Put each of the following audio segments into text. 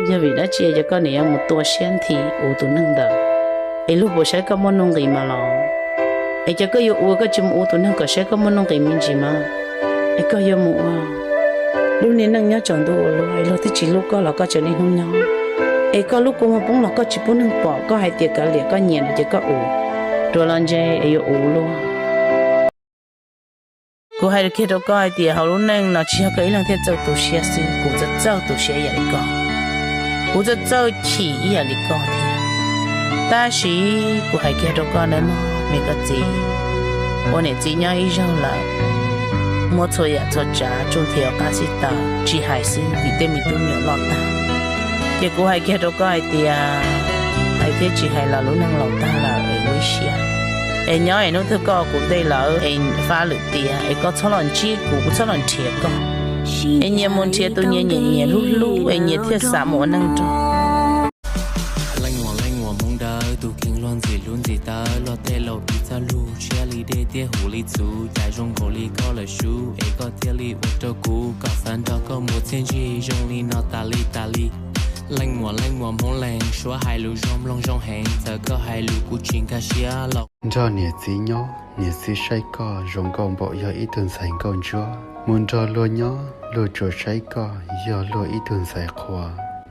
Yog vim dab tsi es koj niam yuav mus tua siab nthi ua tus neeg ntawd? Es luag puas saib koj muaj nuj nqis mas los? Es cas koj yuav ua koj tsis mus ua tus neeg kom saib koj muaj nuj nqis me ntsis mas? Es koj yuav mus ua lub niag neej nyob tsaus ntuj ua luaj, es luag twb tsis hlub koj los koj tseem niaj hnub nyob. Es koj lub kua muag poob los koj tsis pub neeg pom, koj hais tias kav liam koj nyiam no ces koj ua, ruam los ntse es yuav ua luaj. Kuv hais kiag rau koj hais tias hauv lub neej no tsis yog koj ib leeg thiaj txawj tu siab xwb, kuv txawj txawj tu siab ib yam li koj, kuv txawj txawj chim ib yam li koj thiab. Tab sis kuv hais kiag rau koj nawb mog me koj txiv, ua niam txiv nyob ib zaug lawm, muaj txhua yam txhua tsav tsuj nthi hauv qab xib taws tsis hais xwb vim tej me tub me nyuam loj tag. Ces kuv hais kiag rau koj hais tias, hais thiab tsis hais los lub neej laus tag lawm es ua ib siab. Es nyob es hnub twg koj ua kuv ntej lawm es fab lwm tiam es koj txhob los ntsib kuv, kuv txhob los nrhiav koj. Es nyias mus nrhiav tus nyias nyiam nyias hlub hlub es nyias thiaj xav mus ua neej nrog. Leej muam leej muam hmoov dawb, tus kheev luag ntxim hlub ntxim tawv, luag tej laus piv txoj lus tshiab li dej, tiaj huv li txhuv, cas zoo nkaus li koj lawm sub, es koj thiaj li ua rau kuv kom xav nrog koj mus txiaj ntsig zoo li no tas li tas li. Leej muam leej muam hmoov lees, suab hais lus zoo mloog zoo heev, txawm koj hais lus kuv tsis nkag siab los. Nrog niam txiv nyob, niam txiv saib koj zoo nkauj npaum yog ib tug ntxhais nkauj ntsuab. Mus nrog luag nyob, luag tsuas saib koj yog luag ib tug ntxhais qhua.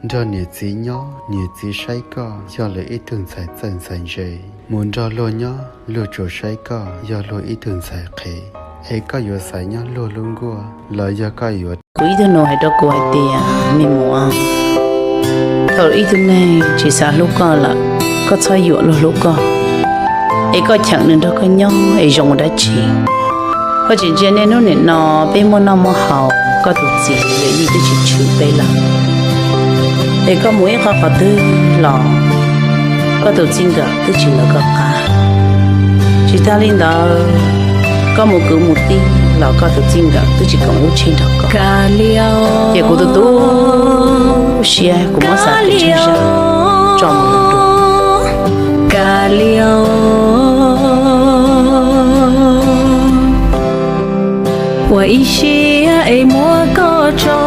Nrog niam txiv nyob, niam txiv saib koj yog luag ib tug ntxhais txawj ntxhais ntse. Mus nrog luag nyob, luag tsuas saib koj yog luag ib tug ntxhais qhev. Es koj yuav xav nyob luag lub nkuaj los yog koj yuav. Kuv ib tug nus hais rau kuv hais tias, me muam, thaum ib tug neeg tsis xav hlub koj lawm, koj txhob yuam luag hlub koj. Es koj cheem nws nrog koj nyob es zoo ua dab tsi? Koj tsis ntsia niaj hnub nim no peb muaj noj muaj haus, koj tus txiv yawm yij twb tsis tshwm peb lawm. Es koj mus ib qho qhov twg los koj tus txij nkawm twb tsis lawv koj qab. Tsis tag li ntawd, koj mus kwv mus tij los koj tus txij nkawm twb tsis koom lub tsheb nrog koj. Ces kuv tus tu siab, kuv muab xav tus tsheb zaj tso mus rau. Kav liam, ua ib siab es muab koj tso.